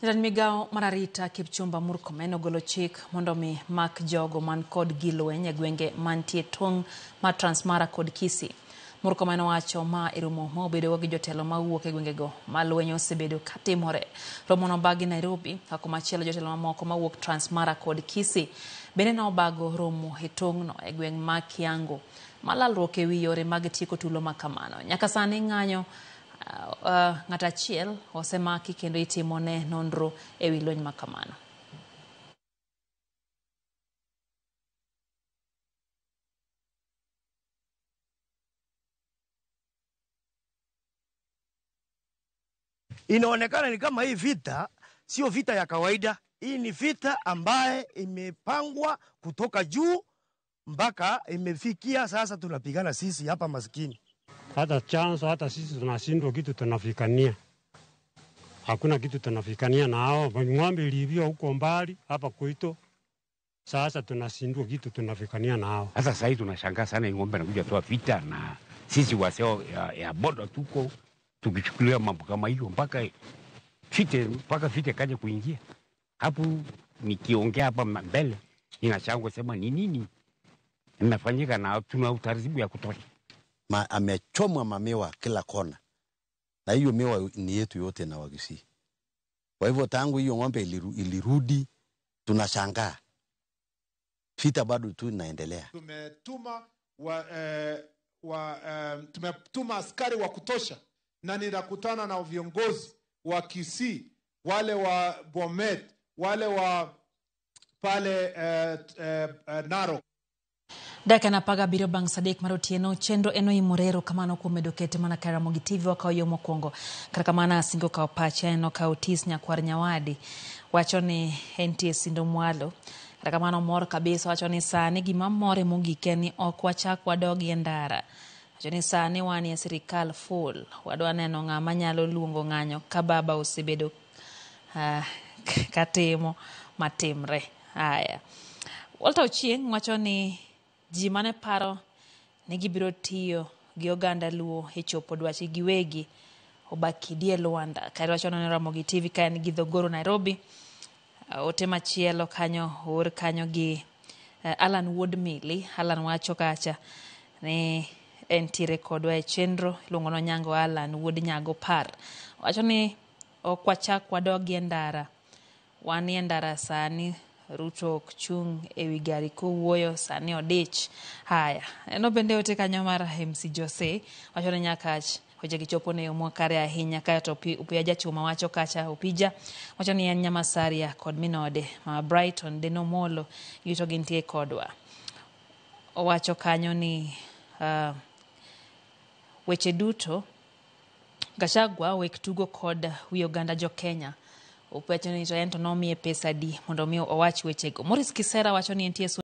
Jatend migao mar arita Kipchumba Murkomen ogolo chik mondo mi mak jogo man kod gilweny e gwenge mantie tong' mar Transmara kod Kisii. Murkomen owacho ma e romo ma obedogo gi jotelo mawuok e gwengego ma lweny osebedo katimore. Romo nobagi Nairobi ka komachielo jotelo mamoko mawuok Transmara kod Kisii bende nobago romo e tong'no e gweng' ma Kiangu ma lalruok e wi yore mag tieko tulo ma kamano. Nyaka sani ng'anyo ng'at achiel osemaki kendo itimone nonro e wi lweny ma kamano. Inaonekana ni kama hii vita sio vita ya kawaida. Hii ni vita ambaye imepangwa kutoka juu mpaka imefikia sasa, tunapigana sisi hapa maskini. Hata chanzo hata sisi tunashindwa kitu tunafikania, hakuna kitu tunafikania na hao ng'ombe ilivyo huko mbali hapa kwetu. Sasa tunashindwa kitu tunafikania na hao. Sasa sasa hivi tunashangaa sana, ng'ombe anakuja toa vita na sisi waseo ya boda tuko tukichukulia mambo kama hiyo mpaka fite kaje kuingia hapo. Nikiongea hapa mbele ninashangwa sema ni nini imefanyika, na tuna utaratibu ya kutosha. Amechomwa mamiwa kila kona, na hiyo miwa ni yetu yote na Wakisii. Kwa hivyo tangu hiyo ng'ombe ilirudi, tunashangaa vita bado tu inaendelea. Tumetuma askari wa kutosha, na ninakutana na viongozi wa Kisii, wale wa Bomet, wale wa pale Narok. Dakika na 17 bang' saa 3 mar otieno chenro en oimore kamano kuom medo kete mana ka Ramogi TV wakawo yo mokwongo. Kata kamano Asingo okawo pache en okawo Otis Nyakwar Nyawadi wacho ni entie sindo mwalo. Kata kamano mor kabisa wacho ni sani gima more mogik en ni ok wachak wadogi e ndara. Wacho ni sani wan e sirikal full, wadwa neno ng'ama nyalo luongo ng'anyo ka baba osebedo katimo matimre. Haya. Walter Ochieng' wacho ni ji mane paro ni gibiro tiyo gi oganda Luo e chopo dwachgi giwegi obakidie Luanda. Kae wacho ni Ramogi TV ka en gi Dhogoro Nairobi. Ote machielo kanyo oor kanyo gi Alan Wuod Mili. Alan wacho kacha ni entiere kodwa e chenro iluongo ni Onyango Alan Wuod Nyago Par. Wacho ni ok wachak wadogi e ndara. Wan e ndara sani. Ruto ok chung' ewi gari kowuoyo sani odich. Haya, eno bende ote kanyo mar MC Jose wacho ni Nyakach wechegi chopo ne yo makare ahinya. Kaeto Opija Jachuma wacho kacha, Opija wacho ni en Nyamasaria kod minode ma Brighton Deno Molo giduto gintie kodwa. Owacho kanyo ni weche duto Gachagua wek tugo kod wi oganda jo Kenya. Owacho ni to en to nomiye pesa adi mondo mi owach wechego. Maurice Kisera wacho ni entie